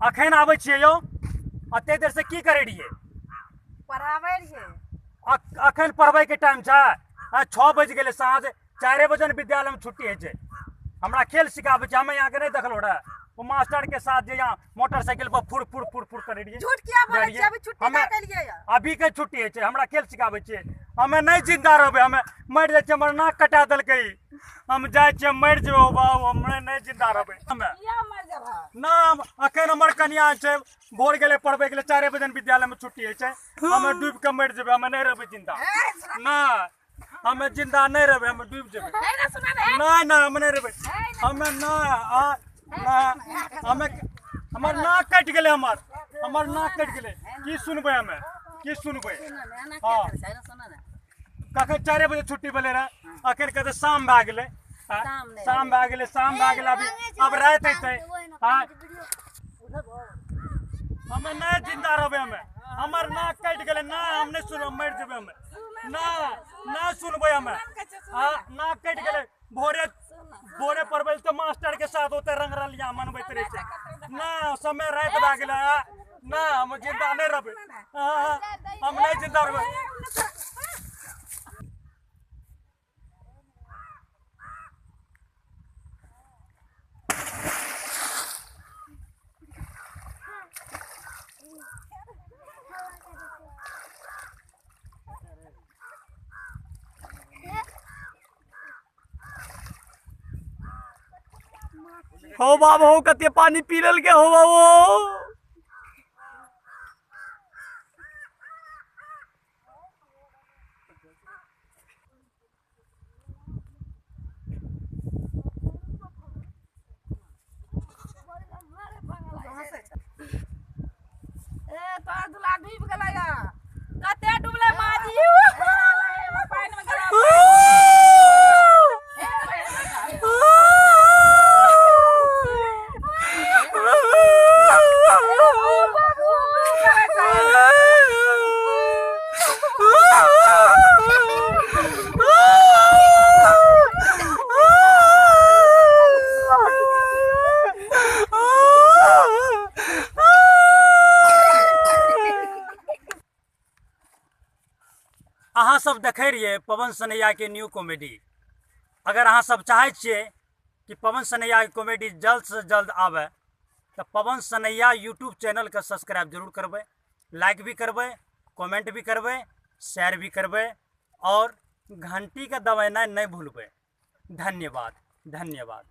अखन आबै छियै यौ, एते देर से की करै रहियै? पढ़ाबै रहियै। अखन पढ़बै के टाइम छै? 6 बजि गेलै, साँझ 4 बजे ने विद्यालय में छुट्टी होइ छै। हमरा खेल सिखाबै छै, हमे यहाँके नहि देखलहुँ रहे ओ मास्टर के साथ जे यहाँ मोटरसाइकिल पर फुर फुर फुर फुर करै रहियै। झूठ किया बोलै छियै? अभी छुट्टी हमे भए गेलियै। अभी के छुट्टी होइ छै, हमरा खेल सिखाबै छियै। हमे नहि जिंदा रहबै, हमे मरि जाइ छियै, हमर नाक कटा देलकै। हम जाइ छियै, मरि जेबै बाबू, हम नहि जिंदा रहबै। हमे किया मरि जेबह? ना, अखन हमर कनिया छै, भोर गेलै पढ़बै के लिए, 4 बजे विद्यालय में छुट्टी होइ छै। हमे डूबि के मरि जेबै, हमे नहि रहबै जिंदा। ना, हमे जिंदा नहि रहबै, हमे डूबि जेबै। नहीं ना, हम नहि रहबै। हमे ना, ना, हमे हमर नाक कटि गेलै, हमर नाक कटि गेलै। की सुनबै हमे, की सुनबै? हाँ, कखन 4 बजे छुट्टी भेलै रहे, अखन कहते शाम भए गेलै। शाम भए गेलै, शाम भए गेलै, अभी अब राति अयतै। हाँ, हमे नहि जिंदा रहबै, हमे हमर नाक कटि गेलै। ना, हम नहि सुनबै, मरि जेबै हमे। ना, ना सुनबै हमे। हाँ, नाक कटि गेलै। भोरे भोरे पढ़बै तऽ मास्टर के साथ ओते रंग रलिया मनबैत रहै छै। ना, समय राति भए गेलै। ना, हम जिंदा नहि रहबै, हम नहि जिंदा रहबै। हो बाबू, हो कते पानी पी लेल के हो बाबू। ए तोहर दुला डूबि गेलै, कते डूबलै माजी पानि में गेलै। अहाँ सब देखे रहियै पवन सनैया के न्यू कॉमेडी। अगर अहाँ सब चाहै छियै कि पवन सनैया के कॉमेडी जल्द से जल्द आवे तऽ पवन सनैया यूट्यूब चैनल के सब्सक्राइब जरूर करबै, लाइक भी करबै, कमेंट भी करबै, शेयर भी करबै और घंटी के दबेनाइ नहि भूलबै। धन्यवाद, धन्यवाद।